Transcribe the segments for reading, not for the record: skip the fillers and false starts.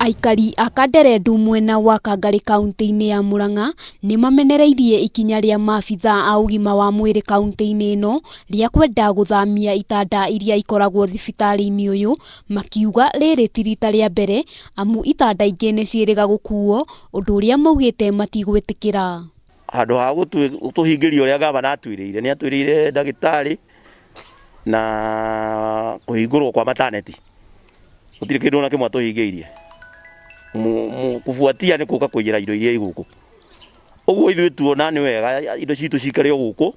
Aikari a Kanderendu mwena wa Kangarĩ kaunti-inĩ ya Murang'a nĩmamenereirie ikinya rĩa maabitha a ũgima wa mwĩrĩ kaunti-inĩ ĩno rĩa kwenda gũthamia itanda iria ikoragwo thibitarĩ-inĩ ũyũ, makiuga rĩrĩ ti rita rĩa mbere amu itanda ingĩ nĩciĩrĩga gũkuo, ũndũ ũrĩa maugĩte matigwĩtĩkĩra. Handũ ha gũtũhingĩria ũrĩa gavana atwĩrĩire, nĩ atwĩrĩire ndagĩtarĩ na kũhingũrwo kwa maternity, gũtirĩ kĩndũ ona kĩmwe atũhingĩirie. Kubuatia nĩ kũka kũiyĩra indo iria igũkũ. Ũguo ithuĩ tuona nĩ wega indo citũ cikare o gũkũ,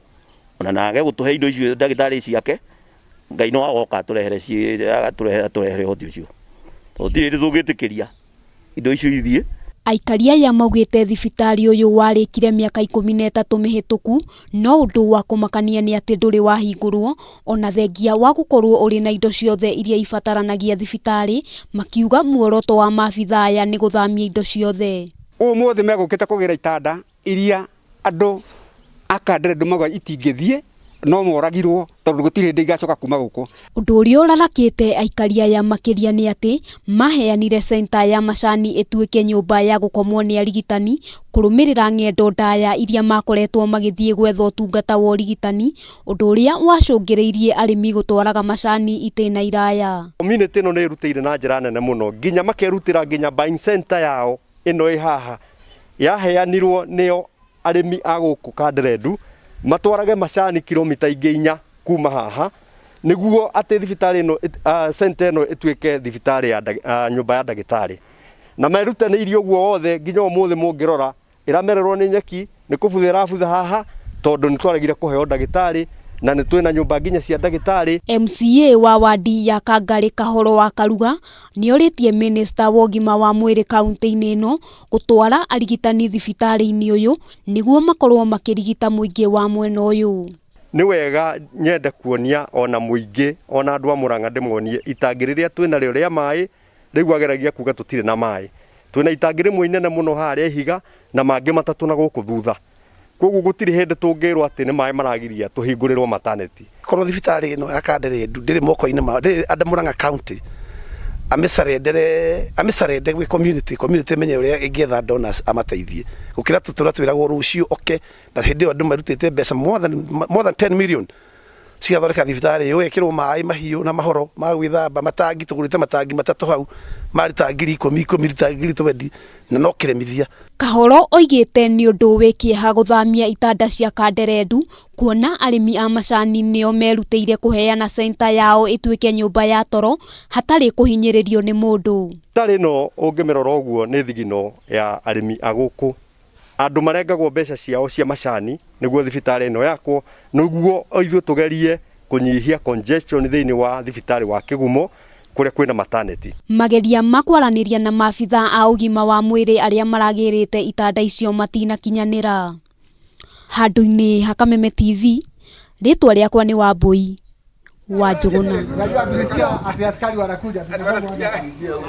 ona nage gũtũhe indo icio ndagĩtarĩ ciake, Ngai no agoka atũrehere atũrehere ũhoti ũcio. Tondũ gũtirĩ hĩndĩ tũngĩtĩkĩria indo icio ithiĩ. Aikari aya maugĩte thibitarĩ ũyũ warĩkire mĩaka 13 mĩhĩtũku, no ũndũ wa kũmakania nĩ atĩ ndũrĩ wahingũrwo ona thengia wa gũkorwo ũrĩ na indo ciothe iria ibataranagia thibitarĩ, makiuga muoroto wa maabitha aya nĩ gũthamia indo ciothe. Ũmũthĩ megũkĩte kũgĩra itanda iria andũ a Kanderendu mauga itingĩthiĩ, no moragirwo tondũ gũtirĩ hĩndĩ igacoka kuma gũkũ. Ũndũ ũrĩa ũrarakĩte aikari aya makĩria nĩ atĩ maheanire centa ya macani ĩtuĩke nyũmba ya gũkomwo nĩ arigitani kũrũmĩrĩra ng'endo ndaya iria makoretwo magĩthiĩ gwetha ũtungata wa ũrigitani, ũndũ ũrĩa wacũngĩrĩirie arĩmi gũtwaraga macani itĩna iraya. Community ĩno nĩ ĩrutĩire na njĩra nene mũno, nginya makerutĩra nginya buying center yao ĩno ĩ haha yaheanirwo nĩo arĩmi a gũkũ Kanderendu matwarage macani kilomita ingĩ 4 kuma haha, nĩguo atĩ thibitarĩ ĩno, center ĩno ĩtuĩke thibitarĩ ya nyũmba ya ndagĩtarĩ. Na merutanĩirie ũguo wothe nginya ũmũthĩ mũngĩrora ĩramererwo nĩ nyeki, nĩ kũbutha ĩrabutha haha tondũ nĩ twaregire kũheo ndagĩtarĩ na nĩ twĩna nyũmba nginya cia ndagĩtarĩ. MCA wa wadi ya Kangarĩ Kahoro wa Karuga nĩorĩtie minista wa ũgima wa mwĩrĩ kaunti-inĩ ĩno gũtwara arigitani thibitarĩ-inĩ ũyũ nĩguo makorwo makĩrigita mũingĩ wa mwena ũyũ. Nĩ wega nyende kuonia ona mũingĩ ona andũ a Murang'a ndĩmonie itangi rĩrĩa twĩnarĩo rĩa maĩ, rĩu ageragia kuga tũtirĩ na maĩ. Twĩna itangi rĩmwe inene mũno haha rĩa ihiga na mangĩ matatũ na gũkũ thutha. Koguo gũtirĩ hĩndĩ tũngĩrwo atĩ nĩ maĩ maragiria tũhingũrĩrwo maternity. Korwo thibitarĩ ĩno ya Kanderendu ndĩrĩ moko-inĩ mao, ndĩrĩ under Murang'a County, amĩcarende gwĩ community, community ĩmenye ũrĩa ĩngĩetha donors amateithie, gũkĩra tũtũra twĩragwo rũciũ oke, na hĩndĩ ĩyo andũ marutĩte mbeca more than 10 million cigathondeka thibitarĩ ĩyo, ĩkĩrwo maĩ mahiũ na mahoro ma gwĩthamba, matangi tũgũrĩte matangi matatũ hau marita 10,000 10, rita 20,000, na no kĩremithia. Kahoro oigĩte nĩ ũndũ wĩ kĩeha gũthamia itanda cia Kanderendu kuona arĩmi a macani nĩo merutĩire kũheana centa yao ĩtuĩke nyũmba ya toro hatarĩ kũhinyĩrĩrio nĩ mũndũ. Thibitarĩ ĩno ũngĩmĩrora ũguo nĩ thigino ya arĩmi a gũkũ, andũ marengagwo mbeca ciao cia macani nĩguo thibitarĩ ĩno yakwo, nĩguo ithuĩ tũgerie kũnyihia congestion thĩinĩ wa thibitarĩ wa Kĩgumo kũrĩa kwĩna maternity. Mageria ma kwaranĩria na maabitha a ũgima wa mwĩrĩ arĩa maragĩrĩte itanda icio matinakinyanĩra. Handũ-inĩ ha Kameme TV, rĩtwa rĩakwa nĩ Wambui wa Njũgũna.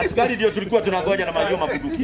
Askari ndio tulikuwa tunangoja na mahiũ mabunduki.